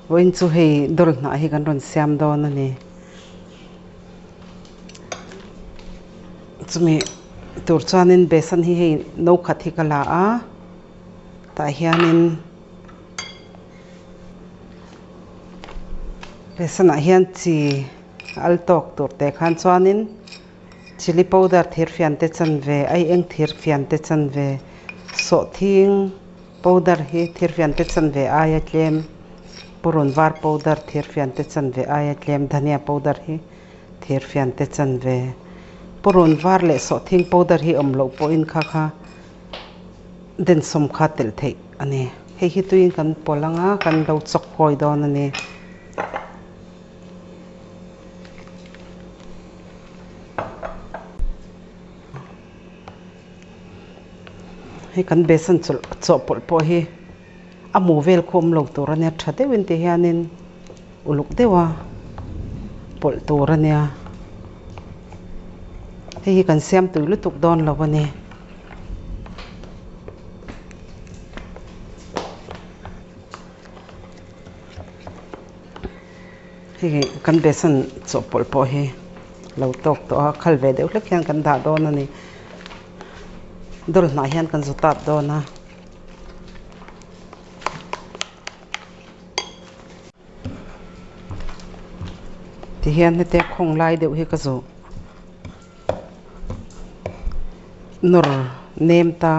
Vawiin chu hei dawl hnah hi kan rawn siam dawn a ni. Chumi tur chuanin besan hi hei no khat hi ka la a, tah hianin besanah hian chi al tawk tur te khan chuanin chilli powder thir fian te chanve, aieng thir fian te chanve, sawhthing. Powder hi thirfiante chanve aia tlem, purun var powder thirfiante chanve aia tlem, dhania powder hi thirfiante chanve, purun var leh sawhthing powder hi awm loh pawhin kha kha densawm kha telh theih a ni. Hei hi tuiin kan pawlh anga kan lo chawk hawi dawn a ni. Hei kan besan chawlh chawhpawlh pawh hi a hmuh vel khu awm lo tur a nia tha deuhin ti hianin uluk deuha pawlh tur a nia hei hi kan siam tui lutuk dawn lo a ni. Hei kan besan chawhpawlh pawh hi lo tawk tawh a khal ve deuh hlek hian kan dah dawn a ni dawl hnah hian kan zu tap dawn a. Tihian hetiang khawng lai deuh hi ka zawh nawr nem ta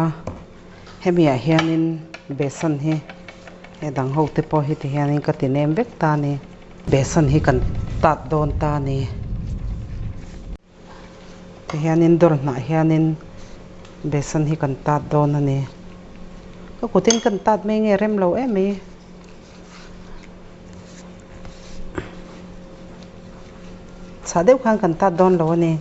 hemi ah hianin besan hi he dang ho te pawh hi ti hianin ka ti nem vek ta a ni besan hi kan tat dawn ta a ni ti hianin dawr hnah hianin besan hi kan tat dawn a ni ka kutin kan tat mai nge rem lo em mai. Chhah deuh khan kan tat dawn lo a ni.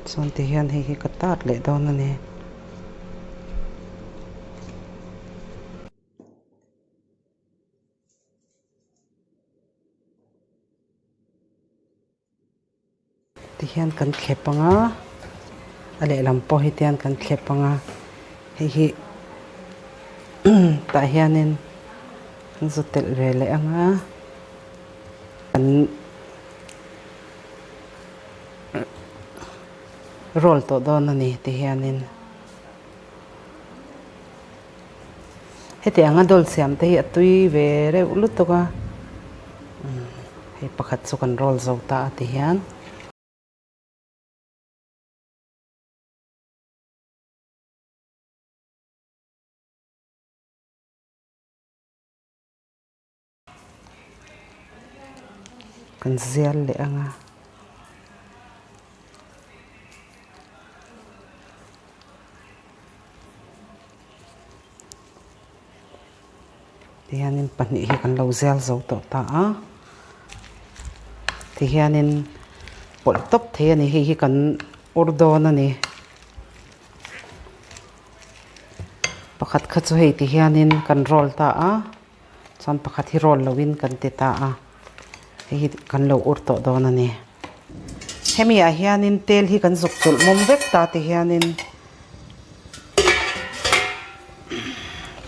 Chuan ti hian hei hi ka tat leh dawn a ni. Tihian kan thlep ang a, a lehlam pawh hi tihian kan thlep ang a, hei hi tah hianin an zu telh ve leh ang a, an roll tawh dawn a ni tihianin. Heti anga dawl siam te hi a tui ve reuh lutuk a, hei pakhat chu kan roll zo ta a ti hian. Kan zial leh ang a. Tihianin pahnih hi kan lo zial zo tawh ta a. Tihianin pawlh tawp thei a ni. Hei hi kan ur dawn a ni. Pakhat kha chu hei ti hianin kan roll ta a chuan pakhat hi roll loin kan ti ta a hei hi kan lo ur tawh dawn a ni. Hemi ah hianin tel hi kan zuk chulh mawm vek ta ti hianin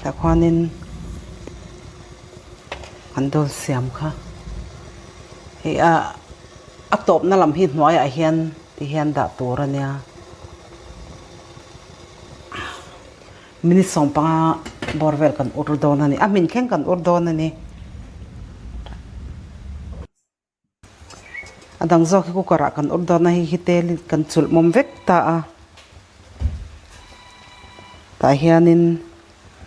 tah khuanin kan dawl siam kha hei a a tawpna lam hi hnuaiah hian ti hian dah tur a nia. Minute 15 bawr vel kan ur dawn a ni. A hmin thleng kan ur dawn a ni. A dang zawk hi cooker ah kan ur dawn a, hei hi tel kan chulh mawm vek ta a. Tah hianin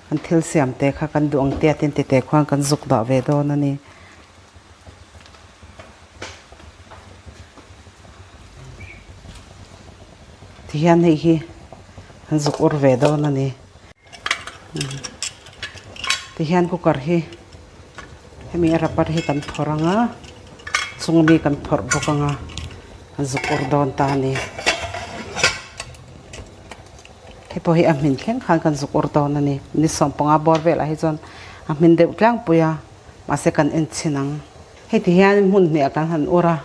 kan thil siam te kha kan duh ang te a tin tite khuan kan zuk dah ve dawn a ni. Tihian hei hi an zuk ur ve dawn a ni. Tihian cooker hi hemi a rubber hi kan phawrh ang a, chung ami kan phawrh bawk ang a, an zuk ur dawn ta a ni. Hei pawh hi a hmin thleng khan kan zuk ur dawn a ni. Ni 15 bawr velah hi chuan a hmin deuh tlangpui a, mahse kan en chhin ang. Hei ti hianin hmun hmeh kan han ur a,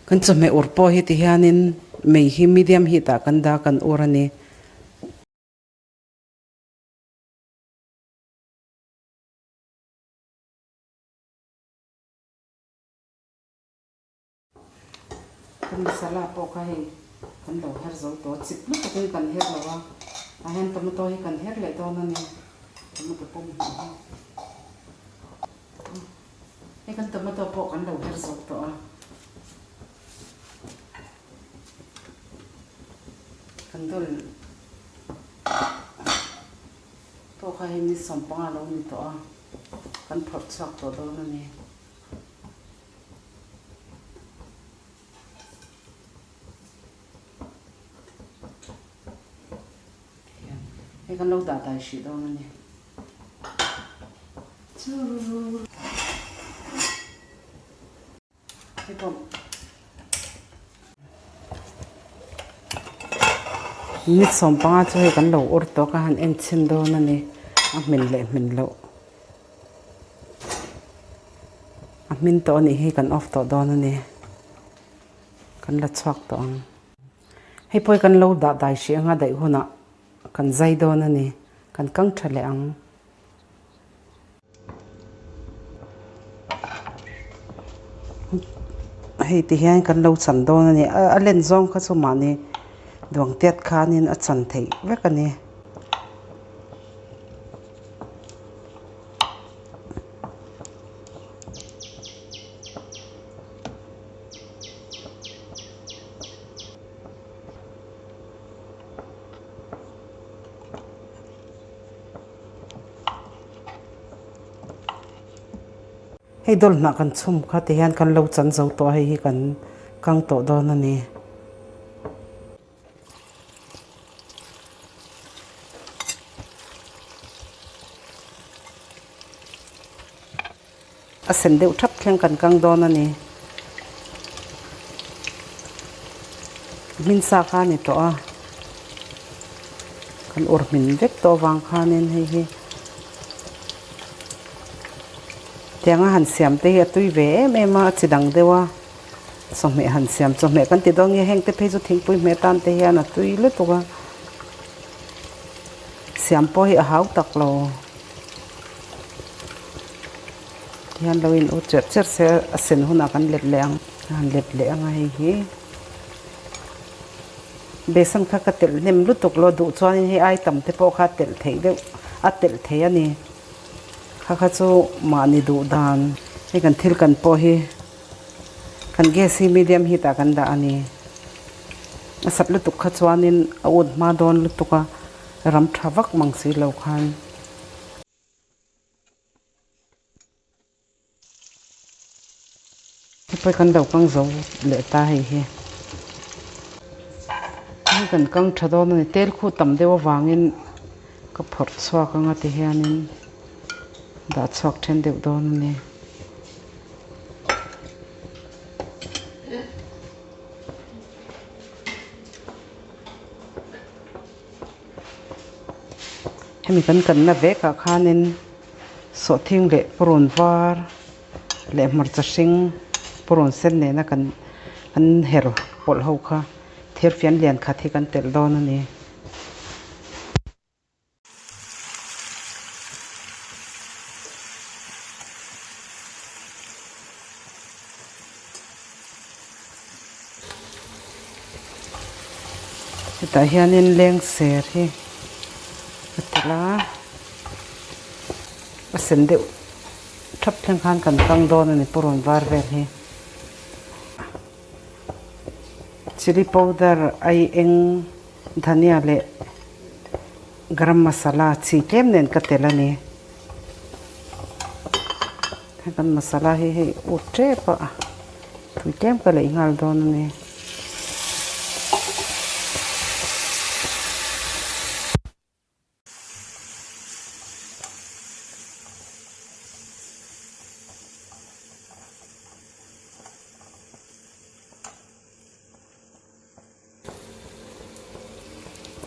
kan chawhmeh ur pawh hi ti hianin mei hi medium heat ah kan dah kan ur a ni. Kan masala pawh kha hei kan lo her zo tawh a, chip lutukin kan her lo a, tah hian tomato hi kan her leh dawn a ni, tomato pawm hmuh hi. Hei kan tomato pawh kan lo her zo tawh a, kan dawl pawh kha hei ni sawmpanga lo ni tawh a, kan phawrh chhuak tawh dawn a ni. Hei kan lo dah dai hrih dawn a ni. Hei pawh minute 15 chu hei kan lo ur tawk a han en chhin dawn a ni a hmin leh hmin loh. A hmin tawh a nih hi kan off tawh dawn a ni. Kan la chhuak tawh ang. Hei pawh hi kan lo dah dai hrih anga daih hunah kan zai dawn a ni. Kan kang tha leh ang. Hei ti hian kan lo chan dawn a ni. A len zawng kha chu mahni duang tiat khanin a chan theih vek a ni. Hei dawlh hnah kan chhum kha ti hian kan lo chan zo tawh a hei hi kan kang tawh dawn a ni. A sen deuh thap thleng kan kang dawn a ni. Hmin sa kha a ni tawh a, kan ur hmin vek tawh avang khanin hei hi tianga han siam te hi a tui ve em em a, a chi dang deuh a. Chawhmeh han siam chawhmeh kan ti dawn nge heng te phei chu thingpui hmeh tan te hian a tui lutuk a, siam pawh hi a hau tak lo tihian lo in u cherh cherh se a sen hunah kan let leh ang a han let leh ang a hei hi besan kha ka telh hnem lutuk lo duh chuanin hei ai tam te pawh kha a telh theih deuh a telh thei a ni kha kha chu mahni duh dan hei kan thil kan pawh hi. Kan gas hi medium heat ah kan dah a ni. A sat lutuk kha chuanin a ut hma dawn lutuk a, ram tha vak mang si lo khan. Hei kan lo kang zo leh ta hei hi. Hei kan kang tha dawn a ni. Tel khu tam deuh avangin ka phawrh chhuak anga ti hianin dah chhuak then deuh dawn a ni. Hemi kan kanna vekah khanin sawhthing leh purun var leh hmarcha hring purun sen nena kan an her pawlh ho kha thirfian lian khat hi kan telh dawn a ni. Hetah hianin lengser hi a telh a, a sen deuh thap thleng khan kan kang dawn a ni purun var vel hi. Chilli powder ai eng Dhania leh garam masala chi tlem nen ka tel a ni. Hei kan masala hi hei ut tep a, tui tlem ka leih nghal dawn a ni.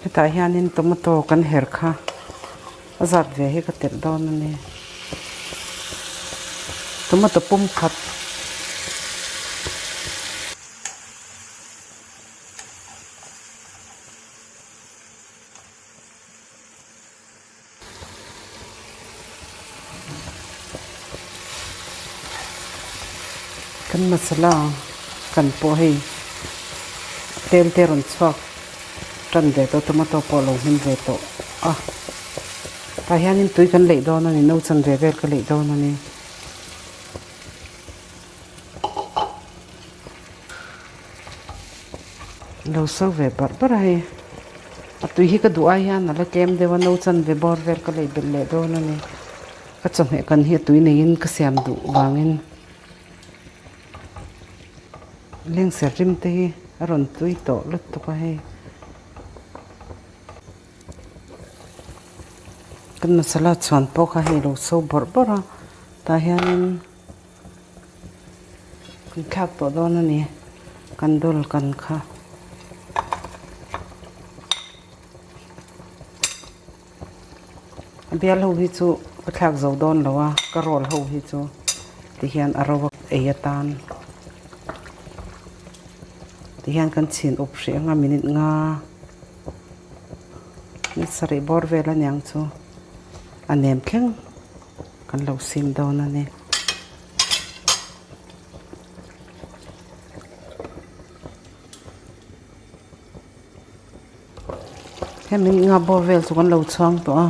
Hetah hianin tomato kan her kha a zat ve hi ka telh dawn a ni. Tomato pum khat. Kan masala kan pawh hei tel te rawn chhuak tan ve tawh tomato pawh a lo hmin ve tawh a tah hianin tui kan leih dawn a ni no chanve vel ka leih dawn a ni. Lo so ve barh barh a hei a tui hi ka duh ai hian a la tlem deuh a no chanve bawr vel ka lei belh leh dawn a ni ka chawhmeh kan hi a tui neiin ka siam duh vangin lengser rim te hi a rawn tui tawh lutuk a hei kan masala chhuan pawh kha hei lo so bawrh bawrh a tah hianin. Kan thlak tawh dawn a ni kan dawl kan kha. A bial ho hi chu ka thlak zo dawn lo a ka roll ho hi chu ti hian a ro a ei atan ti hian kan chhin up hrih anga minute nga sarih bawr vel aniang chu a nem thleng. Kan lo sim dawn a ni. Hemi nga bawr vel chu kan lo chhuang tawh a.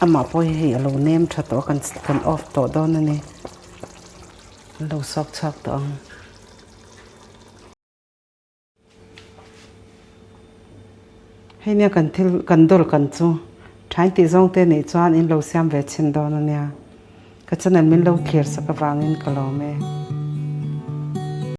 Amah pawh hi hei a lo nem tha tawh a kan kan off tawh dawn a ni. An lo sawk chhuak tawh ang. Hei nia kan thil kan dawl kan chu thain tih zawng te nih chuan in lo siam ve chhin dawn a nia. Ka channel min lo thlir sak avangin ka lawm e.